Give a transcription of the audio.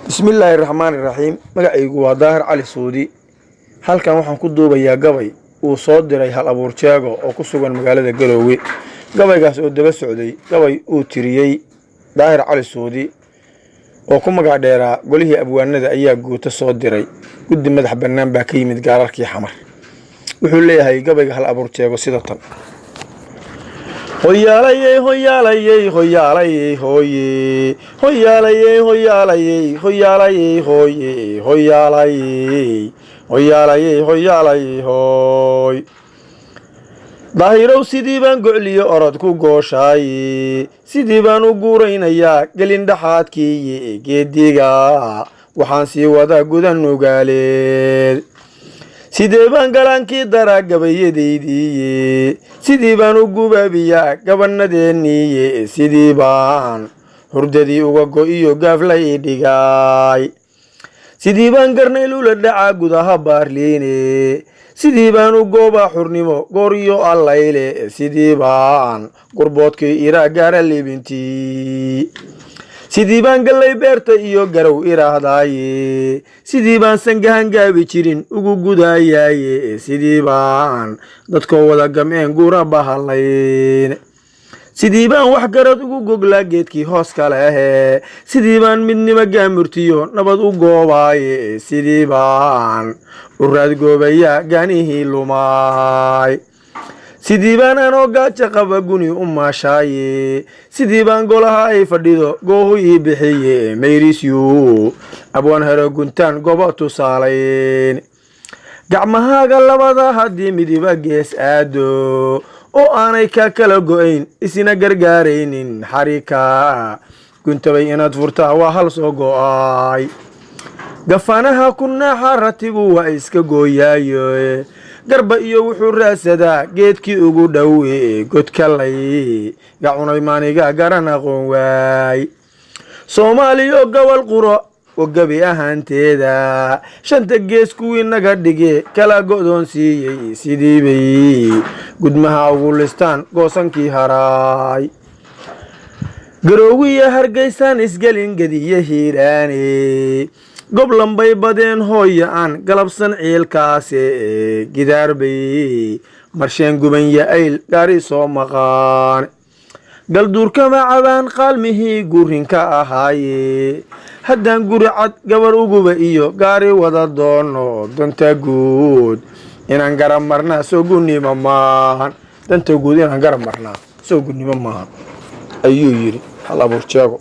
Bismillaahi raxmaani raxiim. Magacaygu waa Daahir Cali Suudi. Halkan waxaan ku duubayaa gabay uu soo diray Hal Abuur Jeego oo ku sugan magaalada Garoowe. Gabaygaas oo daba socday gabay uu tiriyey Daahir Cali Suudi oo ku magac dheeraa Golihii Abwaanada ayaa guuto soo diray. Guddi madax bannaan baa ka yimid gaararkii Xamar. Wuxuu leeyahay gabayga Hal Abuur Jeego sida tan: Hoyaalayey, hoyaalayey, hoyaalayey, hooye, hoyaalayey, hoyaalayey, hoyaalayey, hooye, hoyaalayey, hoyaalayey, hoyaalayey, hooy. Daahirow, sidii baan gocliyo orod ku gooshaaye, sidii baan u guuraynayaa gelin dhaxaadkiiye, geediga waxaan sii wadaa guda Nugaaleed. Sidee baan galaankii daraa gabayadaydiiye, sidii baan u gubaabiyaa gabanadeenniiye, sidii baan hurdadii uga go'iyo gaafla ii dhigaay, sidii baan garnayl ula dhacaa gudaha Baarliine, sidii baan u goobaa xurnimo gooryo Allayle, sidii baan gurboodkii iraa gaara libintii, sidii baan gallay beerta iyo garow iraahdaaye, sidii baan sangahan gaabi jirin ugu gudayaaye, sidii baan dadkoo wada gameen gura bahalayn, sidii baan wax garad ugu goglaa geedkii hoos kalehe, sidii baan midnimo gaamurtiyo nabad u goobaaye, sidii baan u raadgoobayaa gaanihii lumaay, sidii baan anoo gaajo qaba guni u maashaaye, sidii baan golaha ay fadhido goohu ii bixiye, mayrisyu abwaan hero guntaan gobo tusaalayn. Gacmahaaga labada haddii midiba gees aado oo aanay ka kala go'ayn isna gargaaraynin, xarika guntabay inaad furtaa waa hal soo go'ay. Gafanaha ku naaxa ratigu waa iska gooyaayo, garba iyo wuxuu raadsadaa geedkii ugu dhowe. Godka lay gacunay maaniga garan aqoon waay. Soomaaliyo gobol quro oo gebi ahaanteeda shanta gees kuwii naga dhige kala go'doonsiiyey, sidii bay gudmaha ugu listaan goosankii haraay. Garoowiya Hargeysaan isgelin Gediye Hiiraane, goblan bay badeen hooya aan galabsan ciilkaase, gidaar bay marsheen guban ya-ayl gaari soo maqaan. Galduurkama cabaan qaalmihii gurinka ahaaye, haddaan guri cad gabar uguba iyo gaari wada doono, danta guud inaan garab marnaa soo gunnimo maahan. Danta guud inaan garab marnaa soo gunnimo maahan, ayuu yidhi Hal Abuur Jeego.